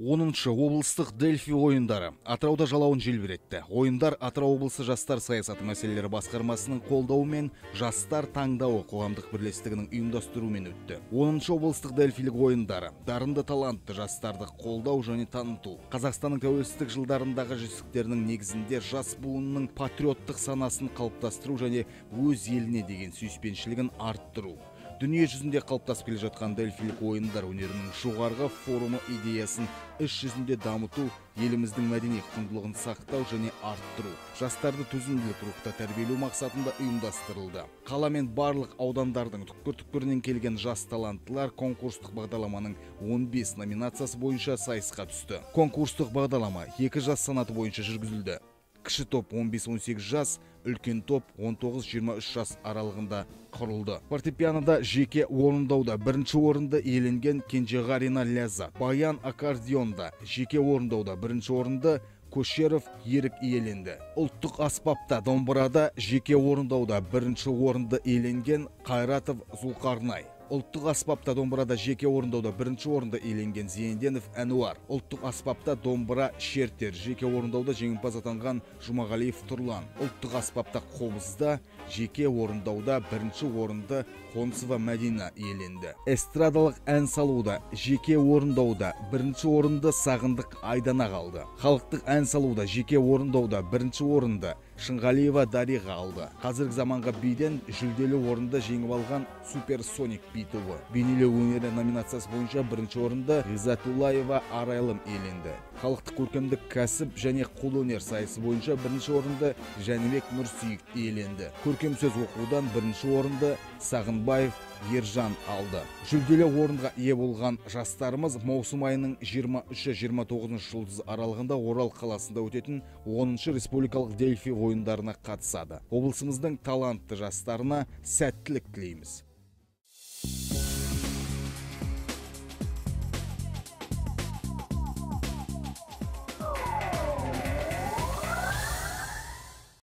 10-шы облыстық Дельфи ойындары Атырауда жалауын желбіретті. Ойындар Атырау облысы жастар саясаты мәселелері басқармасының қолдауымен Жастар таңдауы қоғамдық бірлестігінің ұйымдастыруымен өтті. 10-шы облыстық Дельфилік ойындары дарынды, талантты жастарды қолдау және таныту, Қазақстанның тәуелсіздік жылдарындағы жетістіктерінің негізінде жас буынның патриоттық санасын қалыптастыру және өз еліне деген сүйіспеншілігін арттыру, дүние жүзінде қалыптасып келе жатқан Дельфилік ойындар өнерінің жоғарғы форумы идеясын іс жүзінде дамыту, еліміздің мәдени құндылығын сақтау және арттыру, жастарды төзімділік рухта тәрбиелеу мақсатында ұйымдастырылды. Қала мен барлық аудандардың түкпір-түкпірінен келген жас таланттылар конкурстық бағдарламаның 15 номинациясы бойынша сайысқа түсті. Конкурстық бағдарлама екі жас санаты бойынша жүргізілді. Кіші топ 15-18 жас, үлкен топ 19-23 жас аралығында құрылды. Фортепианода жеке орындауда бірінші орынды иеленген Кенжеғарина Ләззат. Баян аккордеонда жеке орындауда бірінші орынды Көшеров Ерік иеленді. Ұлттық аспапта домбырада жеке орындауда бірінші орынды иеленген Қайратов Зұлқарнай. Ұлттық аспапта домбырада жеке орындауда бірінші орынды иеленген Зиенденов Әнуар. Ұлттық аспапта домбыра шертер жеке орындауда жеңімпаз атанған Жұмағалиев Тұрлан. Ұлттық аспапта қобызда жеке орындауда бірінші орынды Қонысова Мәдина иеленді. Эстрадалық ән салуда жеке орындауда бірінші орынды Сағындық Айдана алды. Халықтық ән салуда жеке орындауда бірінші орынды Шынғалиева Дариға алды. Қазіргі заманғы биден жүлделі орынды жеңіп алған Суперсоник би тобы. Бейнелеу өнері номинациясы бойынша бірінші орынды Ғизатуллаева Арайлым иеленді. Халықтық көркемдік кәсіп және қолөнер сайысы бойынша бірінші орынды Жәнібек Нұрсүйік иеленді. Көркем сөз оқудан бірінші орынды Сағынбаев Ержан алды. Жүлделі орынға ие болған жастарымыз маусым айының 23-29 жұлдыз аралығында Орал қаласында өтетін 10-шы республикалық Дельфи ойындарына қатысады. Облысымыздың талантты жастарына сәттілік тілейміз.